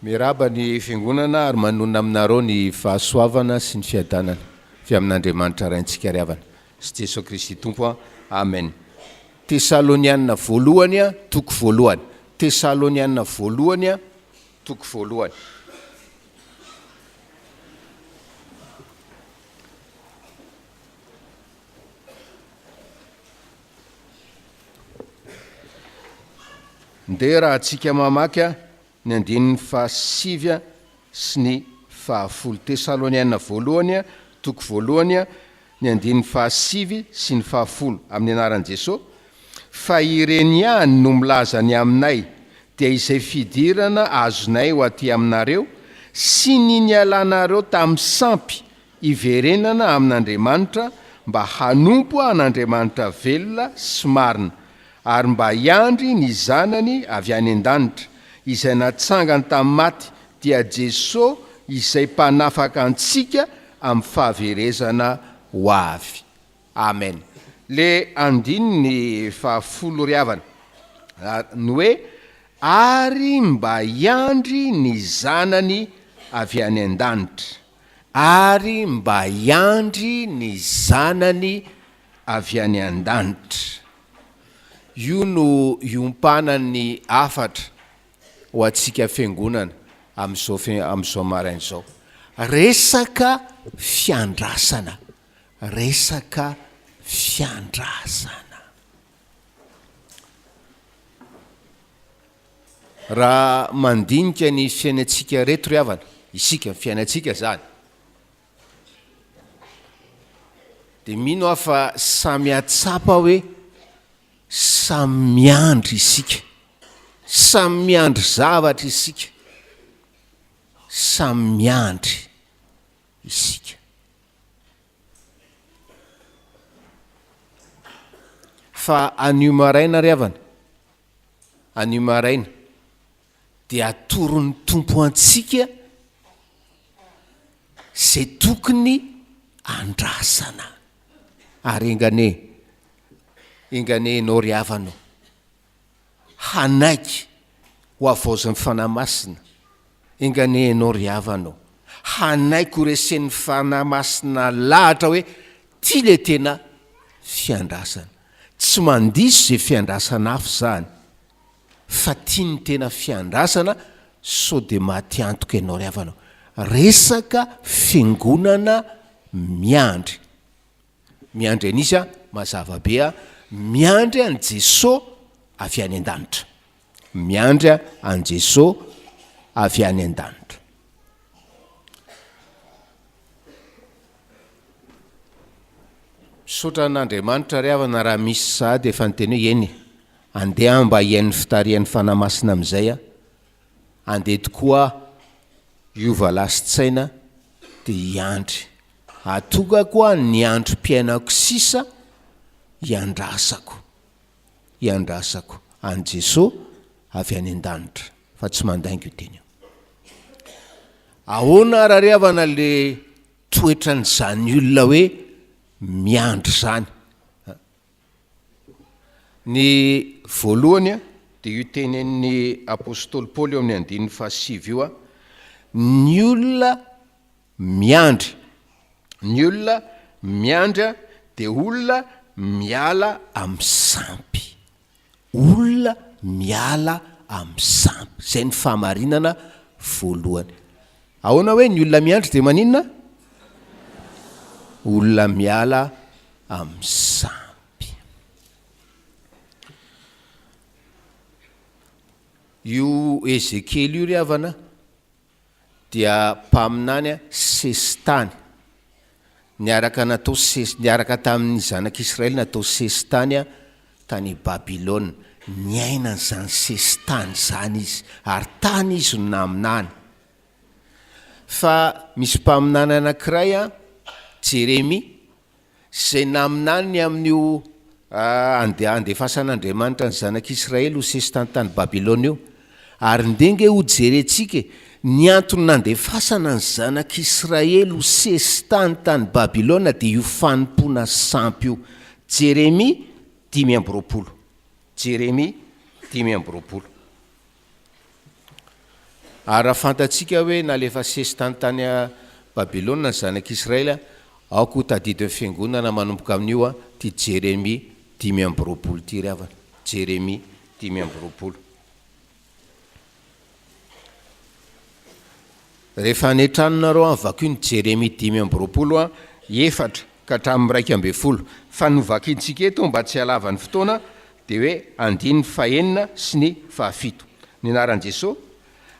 Miarahaba ny Fiangonana ary manonona aminareo ny fahasoavana sy ny fiadanana avy amin'Andriamanitra Raintsika ry havana sy Jesoa Kristy Tompo. Amen. Tesaloniana voalohany toko voalohany. Tesaloniana voalohany toko voalohany. Ndeha raha antsika mamaky ny andininy fahasivy sy ny fahafolo. Tesaloniana voalohany, toko voalohany, ny andininy fahasivy sy ny fahafolo. Amin'ny anaran'i Jesoa, fa ireny ihany no milaza ny aminay, dia izay fidirana azonay ho aty aminareo, sy ny nialanareo tamin'ny sampy hiverenana amin'Andriamanitra mba hanompo an'Andriamanitra velona sy marina, ary mba hiandry ny Zanany avy any an-danitra, izay natsangany tamin'ny maty, dia Jeso izay Mpanafaka antsika amin'ny fahaverezana ho avy. Amen. Le andininy fahafolo ry havana, ny hoe ary mba hiandry ny Zanany avy any an-danitra. Ary mba hiandry ny Zanany avy any an-danitra. Io no iompanan'ny hafatra ho antsika Fiangonana amin'izao amin'izao maraina izao. Resaka fiandrasana. Resaka fiandrasana. Raha mandinika ny fiainantsika reto ry havana, isika, ny fiainantsika izany, dia mino aho fa samy hahatsapa hoe samy miandry isika, samy miandry zavatra isika, samy miandry isika. Fa anio maraina ry havana, anio maraina dia atoron'ny Tompo antsika izay tokony andrasana. Ary enga anie, enga anie ianao ry havana ô, hanaiky ho havaozin'ny Fanahy Masina, enga anie ianao ry havana ô, hanaiky ho resen'ny Fanahy Masina lahatra hoe ty le tena fiandrasana. Tsy mandiso ze fiandrasana hafa zany fa ty ny tena fiandrasana sao de maty antoka ianao ry havana ô. Resaka fiangonana miandry. Miandry an'iza? Mazava be a, miandry an'i Jeso avy any an-danitra. Miandry an'i Jeso avy any an-danitra. Misaotra an'Andriamanitra ry havana raha misy sahady efa niteny hoe eny e, andeha aho mba hihaino ny fitarihan'ny Fanahy Masina amin'izay aho, andeha tokoa aho hiova lasin-tsaina dia hiandry. Atokako aho ny androm-piainako sisa hiandrasako, hiandrasako an'i Jesoa avy any an-danitra, fa tsy mandainga io teny io. Ahoana ary ry havana le toetran'izany olona hoe miandry izany? Ny voalohany dia io tenenin'ny apostoly Paoly eo amin'ny andininy fahasivy io, ny olona miandry, ny olona miandry dia olona miala amin'ny sampy. Olona miala amin'ny sampy. Izay ny fahamarinana voalohany. Ahoana hoe ny olona miandry dia maninona? Olona miala amin'ny sampy. Io Ezekiela io ry havana dia mpaminany sesitany niaraka natao ses niaraka tamin'ny zanak'Israely natao sesitany tany Babylona. Niaina an'izany sesitany izany izy, ary tany izy no naminany. Fa misy mpaminany anankiray, Jeremia, Izay naminany ny amin'io handefasan'Andriamanitra ny zanak'Israely ho sesitany tany Babylona io. Ary ndeha ange ho jerentsika e, ny antony nandefasana ny zanak'Israely ho sesitany tany Babylona dia io fanompoana sampy io. Jeremia 25. Jeremia 25. Ary raha fantatsika hoe nalefa sesitany tany Babylona ny zanak'Israely, aoka ho tadidin'ny fiangonana manomboka amin'io ity Jeremia 25 ity ry havana. Jeremia 25. Rehefa any an-tranonareo an, vakio ny Jeremia 25 an, efatra ka hatramin'ny 11. Fa ny hovakintsika eto mba tsy halava ny fotoana dia hoe andininy fahenina sy ny fahafito. Ny anaran'i Jesoa,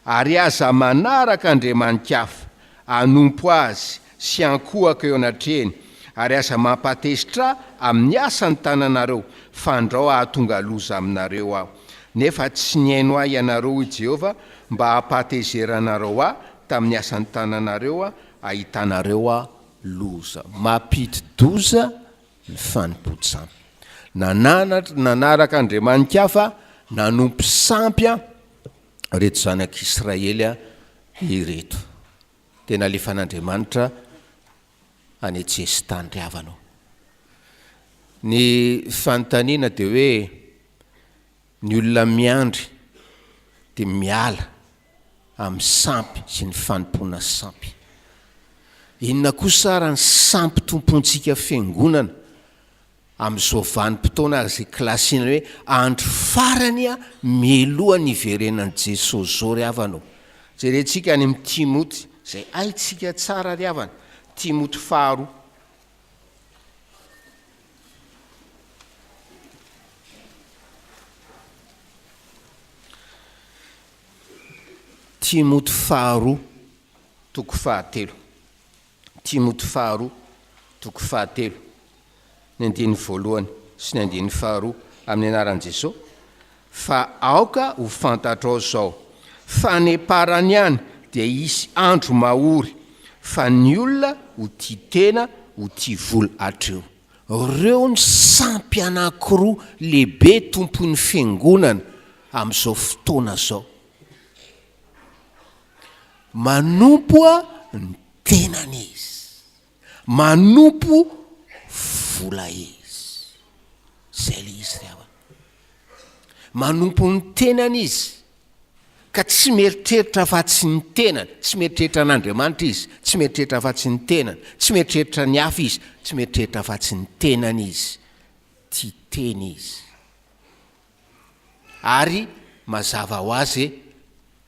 Ary aza manaraka andriamani-kafa, hanompo azy sy hankohaka eo anatrehiny, ary aza mampatezitra ahy amin'ny asan'ny tananareo, fandrao hahatonga loza aminareo aho. Nefa tsy nihaino ahy ianareo, hoy Jehovah, mba hampahatezeranareo ahy tamin'ny asan'ny tananareo, hahitanareo loza. Mampidi-doza ny fanompoan-tsampy. Nananatra, nanaraka andriamani-kafa, nanompo sampy ireto zanak'Israely ireto. Dia nalefan'Andriamanitra any an-tsesitany ry havana ô. Ny fanontaniana dia hoe, ny olona miandry dia miala amin'ny sampy sy ny fanompoana sampy. Inona kosa ara ny sampy tompontsika fiangonana amin'izao vanim-potoana izay kilasiana hoe andro farany mialoha ny hiverenan'i Jesoa izao ry havana ô. Jerentsika any amin'ny Timoty izay haintsika tsara ry havana, Timoty faharoa. Timoty faharoa toko fahatelo. Timoty faharoa toko fahatelo, ny andininy voalohany sy ny andininy faharoa, amin'ny anaran'i Jesoa, fa aoka ho fantatrao izao, fa any am-parany any dia hisy andro mahory, fa ny olona ho tia tena, ho tia vola hatreo. Reo ny sampy anankiroa lehibe tompoin'ny fiangonana amin'izao fotoana izao. Manompo ny tenany izy. Manompo vola izy. Zay le izy ry havana. Manompo ny tenany izy. Ka tsy mieritreritra afa-tsy ny tenany, tsy mieritreritra an'Andriamanitra izy, tsy mieritreritra afa-tsy ny tenany, tsy mieritreritra ny hafa izy, tsy mieritreritra afa-tsy ny tenany izy. Tia tena izy. Ary mazava ho azy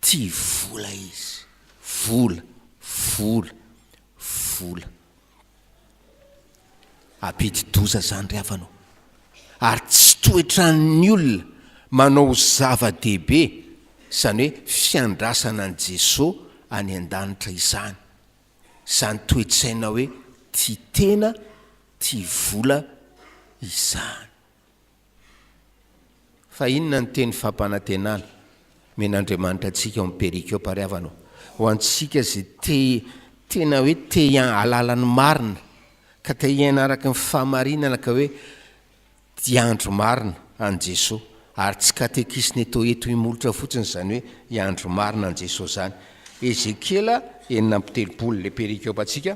tia vola izy. Vola, vola, vola. Ampidi-doza izany ry havana ô. Ary tsy toetran'ny olona manao zava-dehibe izany hoe fiandrasana an'i Jesoa any an-danitra izany. Izany toe-tsaina hoe tia tena, tia vola izany. Fa inona ny teny fampanantenana omen'Andriamanitra antsika ao amin'ny perikopa ry havana ô? Ho antsika izay te tena hoe te hahalala ny marina, ka te hiaina araka ny fahamarinana ka hoe hiandry marina an'i Jesoa. Ary tsy katekisina eto eto imolotra fotsiny izany hoe hiandry marina an'i Jesoa izany. Ezekiela 36 ilay perikopantsika.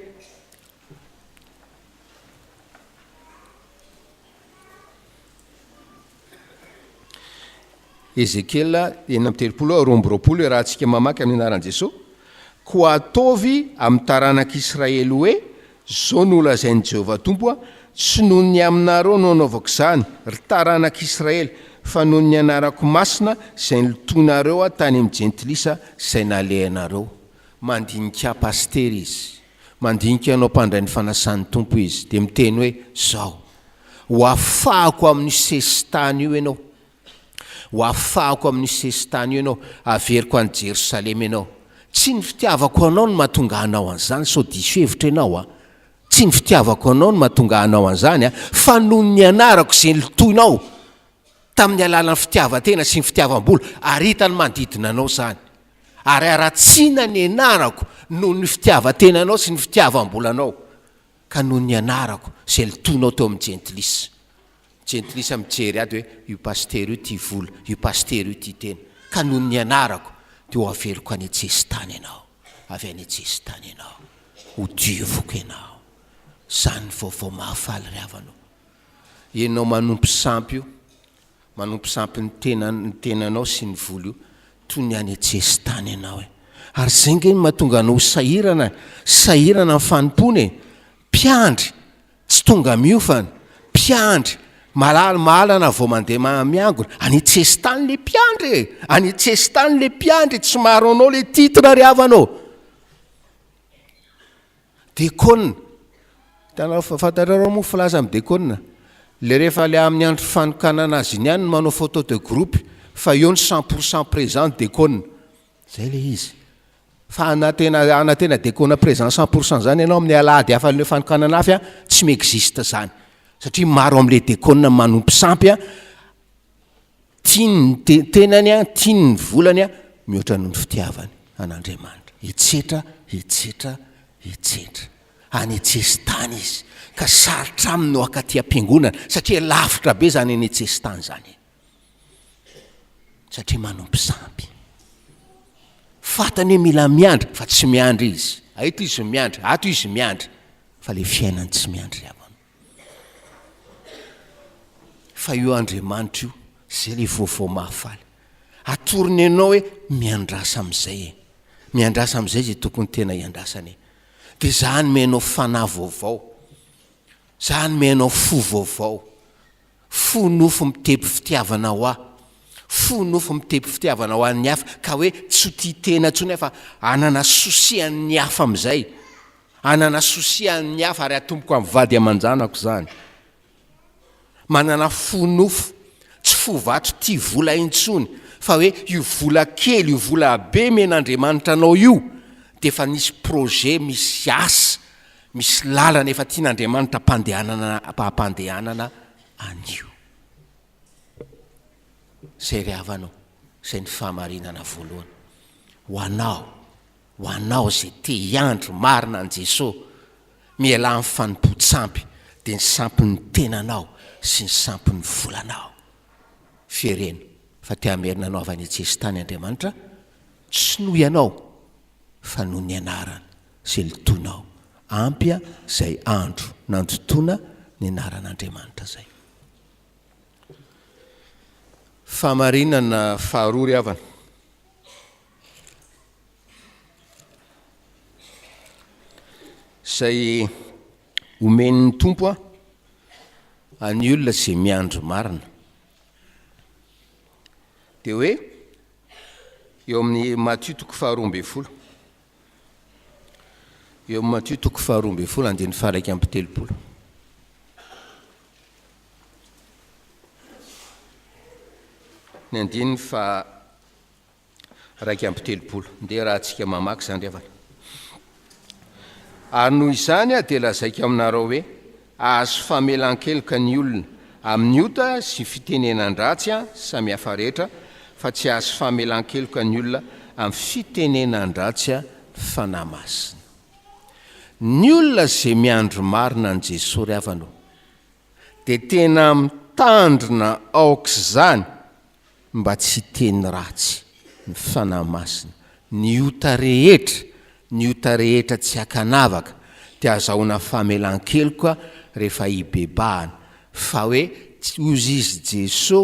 Ezekiela 36, 22, iarahantsika mamaky amin'ny anaran'i Jesoa, Koa ataovy amin'ny taranak'Israely hoe, Izao no lazain'i Jehovah Tompo, Tsy noho ny aminareo no anaovako izany, ry taranak'Israely, fa noho ny anarako masina izay nilotoinareo tany amin'ny jentilisa izay nalehanareo. Mandinika pasitera izy. Mandinika anao mpandray ny fanasan'ny Tompo izy, dia miteny hoe, Izao, ho afahako amin'io sesitany io ianao. Ho afahako amin'io sesitany io ianao, haveriko any Jerosalema ianao. Tsy ny fitiavako anao no mahatonga hanao an'izany, sao diso hevitra ianao an. Tsy ny fitiavako anao no mahatonga hanao an'izany an, fa noho ny anarako izay nilotoinao tamin'ny alalan'ny fitiavan-tena sy ny fitiavam-bola, ary hitan'ny manodidina anao izany. Ary haratsiana ny anarako noho ny fitiavan-tenanao sy ny fitiavam-bolanao, ka noho ny anarako izay lotoinao teo amin'ny jentilisa. Jentilisa mijery ahy dia hoe, io pasitera io tia vola, io pasitera io tia tena. Ka noho ny anarako dia ho averiko any an-tsesitany ianao, avy any an-tsesitany ianao, ho dioviko ianao. Izany ny vaovao mahafaly ry havana ô. Ianao manompo sampy io, Manompo sampy ny tena ny tenanao sy ny vola io toy ny any an-tsesitany ianao e. Ary izay nge no mahatonga anao ho sahirana, sahirana amin'ny fanompoana e! Mpiandry, tsy tonga miofana, mpiandry, malala mahalana vao mandeha miangona, any an-tsesitany le mpiandry e! Any an-tsesitany le mpiandry, tsy maro anao le titre ry havana ô! Dekona, hitanareo fa fantatrareo moa filaza amin'ny dekona, le rehefa le amin'ny andro fanokanana azy iny ihany no manao photo de groupe fa eo ny cent pour cent présent dekona, zay le izy. Fa na tena na tena dekona présent 100% zany ianao amin'ny alahady hafa le fanokanana afy a, tsy mi-existe zany. Satria maro am'le dekona manompo sampy a, tiany ny te- tenany a, tiany ny volany a, mihoatra noho ny fitiavany an'Andriamanitra. Etsetra, etsetra, etsetra. Any an-tsesitany izy, ka sarotra aminy no hakaty am-piangonana, satria lavitra be zany any an-tsesitany zany e. Satria manompo sampy. Fantany hoe mila miandry fa tsy miandry izy. Eto izy miandry, ato izy miandry. Fa le fiainany tsy miandry havana. Fa io Andriamanitra io, zay le vaovao mahafaly. Atorony anao hoe miandrasa amizay e. Miandrasa amizay zay tokony tena hiandrasana e. De za hanome anao fanahy vaovao. Za hanome anao fo vaovao. Fo nofo mitepy fitiavana ho ahy, fo nofo mitepy fitiavana ho an'ny hafa, ka hoe tsy ho tia tena intsony aho fa hanana souci an'ny hafa amin'izay, hanana souci an'ny hafa ary hatomboko amin'ny vady aman-janako izany. Manana fo nofo, tsy fo vato tia vola intsony, fa hoe io vola kely, io vola be omen'Andriamanitra anao io dia efa nisy projet, misy asa, Misy lalana efa tian'Andriamanitra ampandehanana ampandehanana an'io. Izay ry havana ô, izay ny fahamarinana voalohany. Ho anao, ho anao izay te hiandry marina an'i Jesoa, mialà amin'ny fanompoan-tsampy, dia ny sampin'ny tenanao sy ny sampin'ny volanao. Fiherena fa te hamerina anao avy any an-tsesitany Andriamanitra, tsy noho ianao fa noho ny anarany. Izay lotoinao. Ampy izay andro nandotoana ny anaran'Andriamanitra izay. Fahamarinana faharoa ry havana. Izay omen'ny Tompo an'ny olona izay miandry marina. Dia hoe eo amin'ny Matio toko faharoa ambin'ny folo. Eo amin'ny Matio toko faharoa ambin'ny folo andininy faha 31. Ny andininy faha 31. Ndeha raha antsika mamaky izany ry havana. Ary noho izany dia lazaiko aminareo hoe, ahazo famelan-keloka ny olona amin'ny ota sy fitenenan-dratsy samihafa rehetra, fa tsy ahazo famelan-keloka ny olona amin'ny fitenenan-dratsy ny Fanahy Masina. Ny olona izay miandry marina an'i Jesoa ry havana ô, dia tena mitandrina aok'izany mba tsy hiteny ratsy ny Fanahy Masina, ny ota rehetra, ny ota rehetra tsy ankanavaka dia azahoana famelan-keloka rehefa hibebahana, fa hoe tsy hozy izy Jeso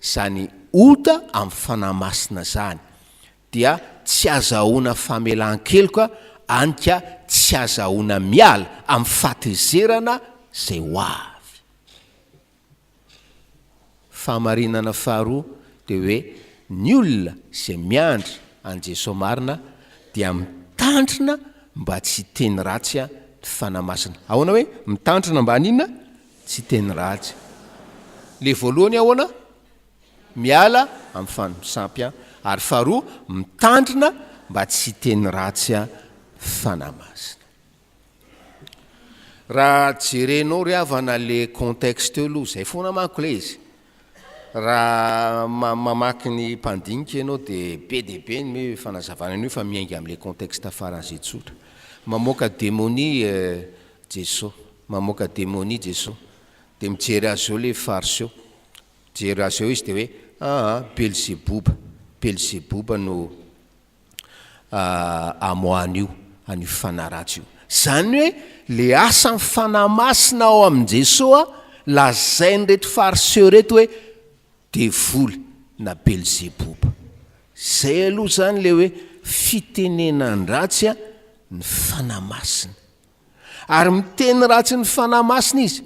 zany ota amin'ny Fanahy Masina zany dia tsy azahoana famelan-keloka any ka tsy azahoana miala amin'ny fahatezerana zay ho avy. Fahamarinana faharoa dia hoe ny olona izay miandry an'i Jesoa marina dia mitandrina mba tsy hiteny ratsy ny Fanahy Masina. Ahoana hoe mitandrina mba haninona? Tsy hiteny ratsy. Le voalohany ahoana? Miala amin'ny fanomposampy ary faharoa mitandrina mba tsy hiteny ratsy ny Fanahy Masina. Raha jerenao ry havana le contexte eo aloha, zay foana manko le izy, raha mamaky ny mpandinika ianao de be dia be ny hoe fanazavana an'io fa miainga am'le contexte faran'izay tsotra. Mamoaka demonia Jeso, mamoaka demonia Jeso, de mijery azy eo le fariseo, mijery azy eo izy de hoe aa Belzeboba, Belzeboba no amoahana io, an'io fanahy ratsy io. Izany hoe le asan'ny Fanahy Masina ao amin'i Jesoa lazain'ireto Fariseo ireto hoe devoly na Belzeboba. Izay aloha izany le hoe fitenenan-dratsy ny Fanahy Masina. Ary miteny ratsy ny Fanahy Masina izy.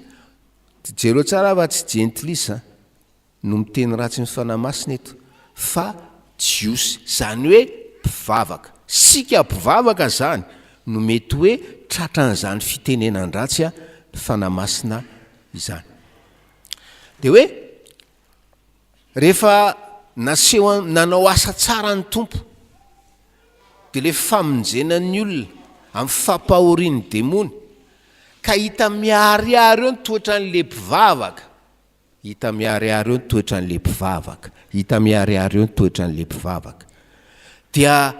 Jereo tsara fa tsy jentilisa no miteny ratsy ny Fanahy Masina eto fa Jiosy, izany hoe mpivavaka. Isika mpivavaka izany no mety hoe tratran'izany fitenenan-dratsy ny Fanahy Masina izany. Dia hoe rehefa naseho nanao asa tsara ny Tompo dia ilay famonjena ny olona amin'ny fampahorian'ny demony ka hita miharihary eo ny toetran'ilay mpivavaka. Hita miharihary eo ny toetran'ilay mpivavaka. Hita miharihary eo ny toetran'ilay mpivavaka. Dia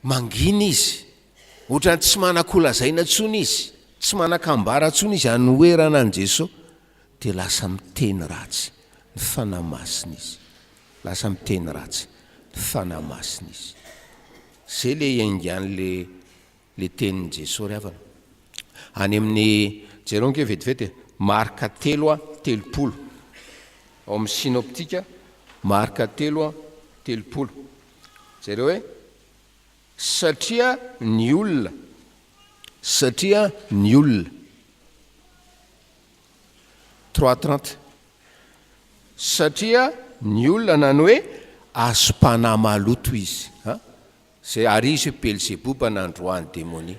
mangina izy. Ohatran'ny tsy manan-kolazaina intsony izy. Tsy manan-kambara intsony izy hanoherana an'i Jesoa. Dia lasa miteny ratsy ny Fanahy Masina izy. Lasa miteny ratsy ny Fanahy Masina izy. Izay ilay iaingan'ilay Le tenin'i Jesoa ry havana. Any amin'ny, jereo ange vetivety e, Marka 3:30. Ao amin'ny synoptika, Marka 3:30. Jereo hoe, satria ny olona, satria ny olona. 3:30. Satria ny olona na ny hoe azom-panahy maloto izy. Zay ary izy hoe Belzeboba nandroahan'ny demonia.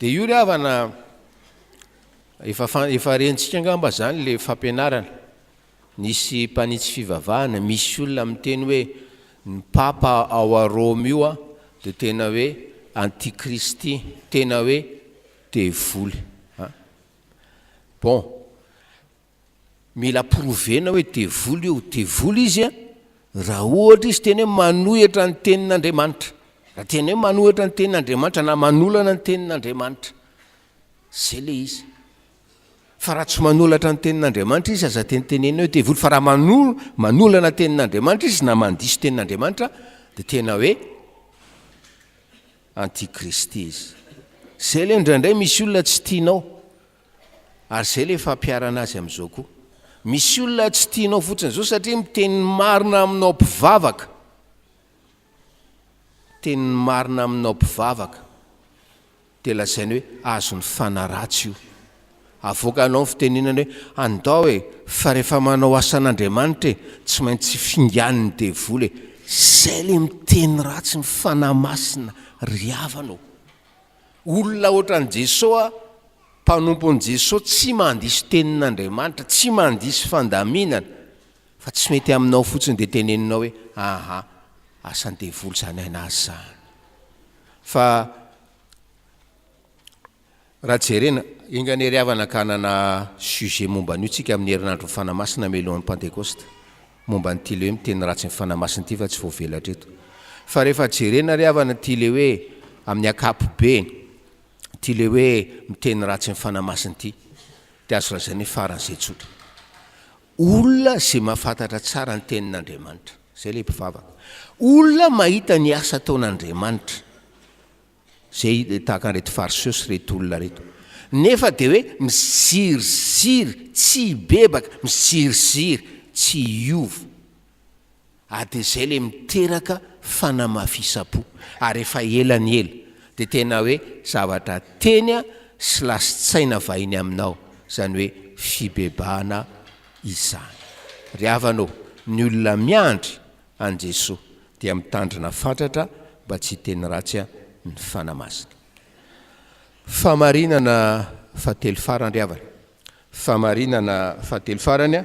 Dia io ry havana efa efa rentsika angamba zany le fampianarana. Nisy mpanitsy fivavahana, misy olona miteny hoe ny papa ao a Roma io a dia tena hoe antikristy, tena hoe devoly. Bon. Mila prouver-na hoe devoly io, devoly izy an, raha ohatra izy tena hoe manohitra ny tenin'Andriamanitra, raha tena hoe manohitra ny tenin'Andriamanitra na manolana ny tenin'Andriamanitra, zay le izy. Fa raha tsy manolatra ny tenin'Andriamanitra izy, aza tenitenenina hoe devoly, fa raha mano- manolana tenin'Andriamanitra izy na mandiso tenin'Andriamanitra dia tena hoe antikristy izy. Zay le indraindray misy olona tsy tianao. Ary izay ilay fampiharana azy amin'izao koa. Misy olona tsy tianao fotsiny izao satria miteny ny marina aminao mpivavaka. Miteny ny marina aminao mpivavaka. Dia lazainy hoe azon'ny fanahy ratsy io. Avoakanao ny fitenenana hoe andao e, fa rehefa manao asan'Andriamanitra e, tsy maintsy finganin'ny devoly e. Izay ilay miteny ratsy ny fanahy masina ry havana ô. Olona ohatran'i Jesoa, mpanompon'i Jesoa tsy mandiso tenin'Andriamanitra, tsy mandiso fandaminana, fa tsy mety aminao fotsiny dia teneninao hoe aha, asan'ny devoly izany ainazy izany. Fa raha jerena, enga anie ry havana ka hanana sujet momba an'io tsika amin'ny herinandron'ny Fanahy Masina mialohan'ny Pantekosta. Momba an'ity le hoe miteny ratsy ny Fanahy Masina ity fa tsy voavelatra eto. Fa rehefa jerena ry havana ity le hoe amin'ny ankapobeny, ity le hoe miteny ratsy ny Fanahy Masina ity, dia azo lazaina hoe faran'izay tsotra. Olona izay mahafantatra tsara ny tenin'Andriamanitra, izay le mpivavaka. Olona mahita ny asa ataon'Andriamanitra. Zay tahaka an'ireto fariseo sy ireto olona ireto. Nefa dia hoe miziriziry tsy hibebaka, miziriziry tsy hiova. Ary dia izay ilay miteraka fanamafisam-po. Ary efa ela ny ela dia tena hoe zavatra teny sy lasin-tsaina vahiny aminao izany hoe fibebahana izany. Ry havana ô, ny olona miandry an'i Jesoa dia mitandrina fatratra mba tsy hiteny ratsy ny Fanahy Masina. Famarinana fahatelo farany ry havana. Famarinana fahatelo farany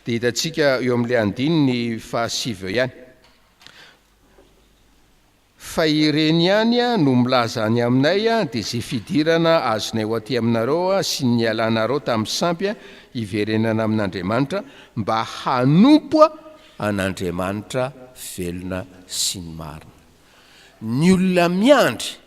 dia hitantsika eo amin'ilay andininy fahasivy eo ihany. Fa ireny ihany no milaza any aminay, dia izay fidirana azonay ho aty aminareo sy ny nialanareo tamin'ny sampy hiverenana amin'Andriamanitra, mba hanompo an'Andriamanitra velona sy ny marina. Ny olona miandry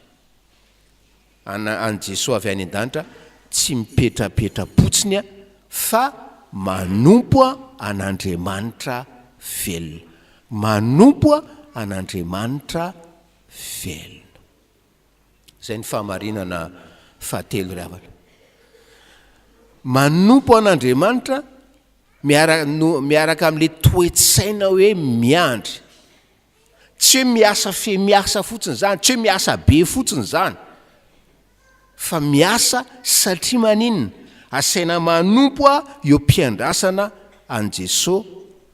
an'i Jesoa avy any an-danitra tsy mipetrapetra-potsiny fa manompo an'Andriamanitra velona. Manompo an'Andriamanitra velona. Izay ny fahamarinana fahatelo ry havana. Manompo an'Andriamanitra miaraka amin'ilay toe-tsaina hoe miandry. Tsy hoe miasa fe miasa fotsiny izany, tsy hoe miasa be fotsiny izany, fa miasa satria maninona? Asaina manompo eo am-piandrasana an'i Jesoa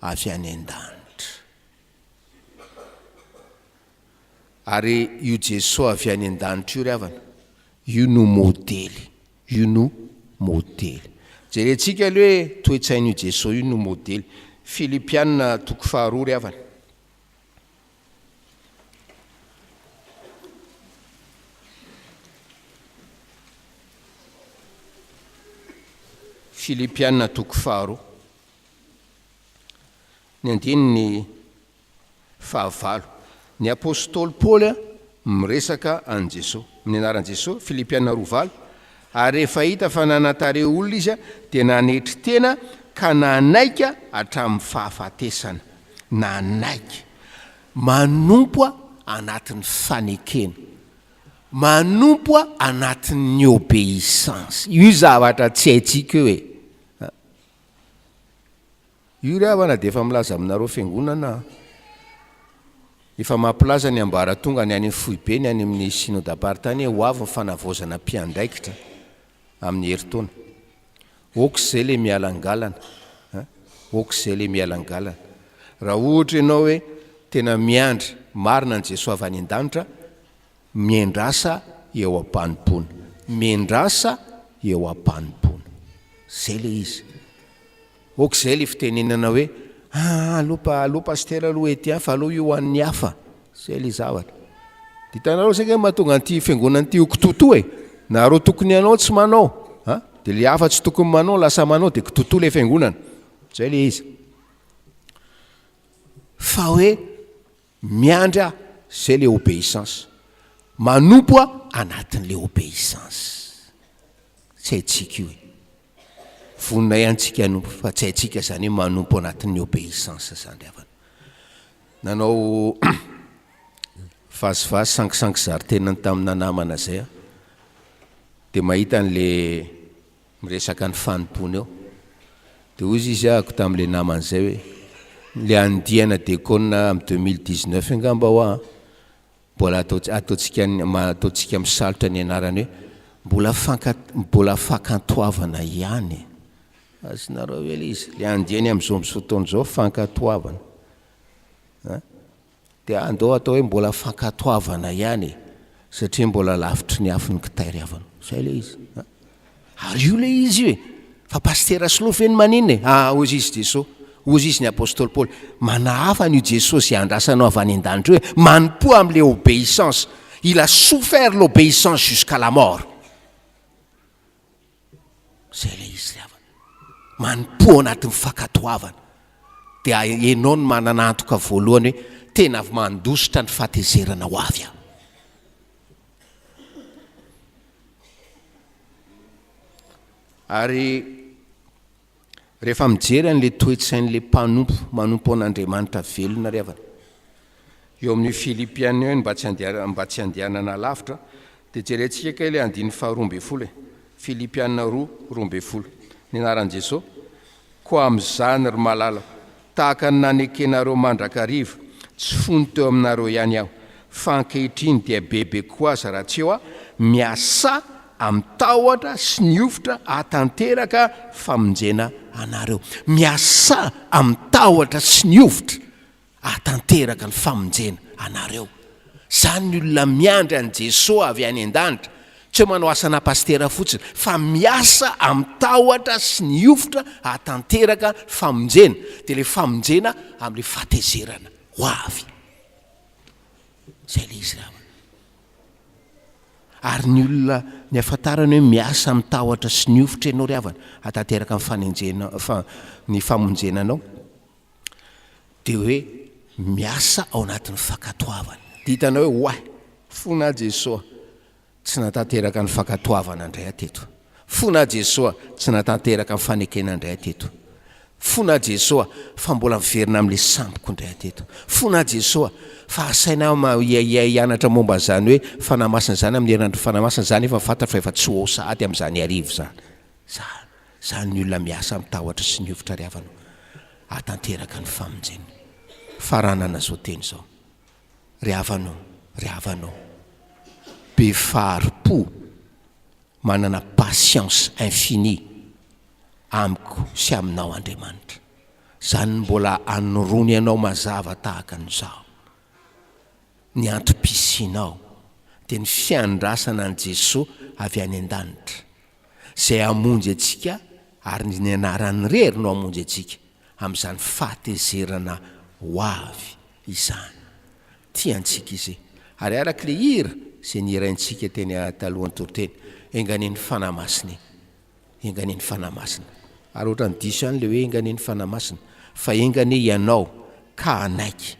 avy any an-danitra. Ary io Jesoa avy any an-danitra io ry havana, io no modely, io no modely. Jerentsika aloha hoe toe-tsain'io Jesoa io no modely. Filipiana toko faharoa ry havana. Filipiana toko faharoa. Ny andininy fahavalo. Ny apostoly Paoly miresaka an'i Jesoa. Amin'ny anaran'i Jesoa, Filipiana 2, 8, Ary rehefa hita fa nanan-tarehy olona izy, dia nanetry tena ka nanaiky hatramin'ny fahafatesana. Nanaiky. Manompo anatin'ny fanekena. Manompo anatin'ny obéissance. Io zavatra tsy haintsika io e. Io ry havana dia efa milaza aminareo fiangonana a! Efa mampilaza ny ambaratonga ny any amin'ny foibe ny any amin'ny synodam-paritany hoe ho avy ny fanavaozana mpiandraikitra amin'ny herintaona. Ok izay le mialangalana a! Ok izay le mialangalana. Raha ohatra ianao hoe tena miandry marina an'i Jesoa avy any an-danitra, Miandrasa eo am-panompoana. Miandrasa eo am-panompoana. Zay le izy. Ok zay le fitenenana hoe ah aleo pa aleo pasitera aloha ety ihany fa aleo io ho an'ny hafa. Zay le zavatra. De hitanareo zay nge mahatonga an'ity fiangonana ity ho kitotoa e. Nareo tokony hanao tsy manao a. De le hafa tsy tokony manao lasa manao de kitotoa le fiangonana. Zay le izy. Fa hoe Miandry aho, zay le obéissance. Manompo aho anatin'le obéissance. Tsy haintsika io e. Vonona ihany tsika hanompo fa tsy haintsika zany hoe manompo anatin'ny obéissance zany ry havana. Nanao vazivazy sangisangy zary tenany tamina namana zay aho. Dia mahita an'le miresaka ny fanompoana eo. Dia hoy izy ahako tamin'ilay namany izay hoe, ilay andiana dekona amin'ny 2019 angamba hoa an, mbola atao ataontsika ataontsika misalotra ny anarany hoe mbola fanka mbola fakantoavana ihany e. Azonareo ve ilay izy? Ilay andiany amin'izao amin'izao fotoana izao fankatoavana. An? Dia andao atao hoe mbola fankatoavana ihany e, satria mbola lavitry ny afo ny kitay ry havana. Zay ilay izy a. Ary io ilay izy io e. Fa Pasitera Solofo ve no maninona e? Ah, hozy izy Jeso, hozy izy ny Apostoly Paoly, manahafa an'io Jesosy andrasanao avy any an-danitra io e, manompoa amin'ilay obéissance. Il a souffert l'obéissance jusqu'à la mort. Zay ilay izy ry havana. Manompoa ao anatin'ny fankatoavana. Dia ianao no manana antoka voalohany hoe tena mandositra ny fahatezerana ho avy aho. Ary Rehefa mijery an'ilay toe-tsain'ilay mpanompo manompo an'Andriamanitra velona ry havana, eo amin'io Filipiana io mba tsy andeha mba tsy andehanana lavitra, dia jerentsika kay ilay andininy faharoa ambinifolo e. Filipiana 2, 12. Ny anaran'i Jesoa. Koa amin'izany, ry malala, tahaka ny nanekenareo mandrakariva, tsy fony teo aminareo ihany aho, fa ankehitriny dia bebe kokoa aza raha tsy eo aho, miasà amin'ny tahotra sy ny hovitra hahatanteraka famonjena anareo. Miasà amin'ny tahotra sy ny hovitra hahatanteraka ny famonjena anareo. Izany ny olona miandry an'i Jesoa avy any an-danitra, tsy hoe manao asana pasitera fotsiny, fa miasa amin'ny tahotra sy ny hovitra hahatanteraka famonjena, dia ilay famonjena amin'ilay fahatezerana ho avy. Izay ilay izy ry havana. Ary ny olona, ny ahafantarany hoe miasa amin'ny tahotra sy ny hovitra ianao ry havana, hahatanteraka ny fanenjehana, fa, ny famonjena anao, dia hoe miasa ao anatin'ny fankatoavana. Dia hitanao hoe, oay, fona aho Jesoa, tsy nahatanteraka ny fankatoavana indray aho teto. Fona aho Jesoa, tsy nahatanteraka ny fanekena indray aho teto. Fona aho Jesoa, fa mbola miverina amin'ilay sampiko indray aho teto. Fona aho Jesoa, fa asaina aho hianatra momba an'izany hoe Fanahy Masina izany amin'ny herinandro Fanahy Masina izany efa fantatro fa efa tsy ho ao sahady amin'izany hariva izany. Izany, izany ny olona miasa amin'ny tahotra sy ny hovitra ry havana o. Hahatanteraka ny famonjena. Faranana izao teny izao. Ry havana ô, ry havana ô, be fahari-po, manana patience infinie amiko sy aminao Andriamanitra. Izany no mbola anoroany anao mazava tahaka an'izao. Ny antom-pisianao dia ny fiandrasana an'i Jesoa avy any an-danitra, izay hamonjy antsika ary ny anarany irery no hamonjy antsika amin'izany fahatezerana ho avy izany. Tia antsika Izy. Ary araka ilay hira izay nihiraintsika teny talohan'ny toriteny, Enga anie ny Fanahy Masina e! Enga anie ny Fanahy Masina. Ary ohatran'ny diso ihany ilay hoe enga anie ny Fanahy Masina, fa enga anie ianao ka hanaiky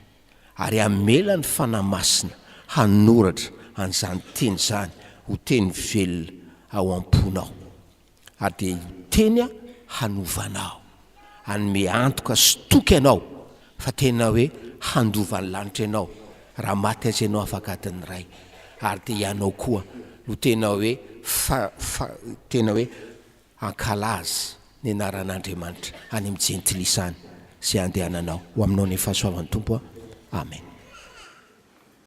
ary hamela ny Fanahy Masina hanoratra an'izany teny izany ho teny velona ao am-ponao. Ary dia io teny hanova anao, hanome antoka sy toky anao fa tena hoe handova ny lanitra ianao raha maty aza ianao afaka adiny iray. Ary dia ianao koa no tena hoe fa, fa, tena hoe hankalaza ny anaran'Andriamanitra any amin'ny jentilisa any izay handehananao. Ho aminao ny fahasoavan'ny Tompo. Amen.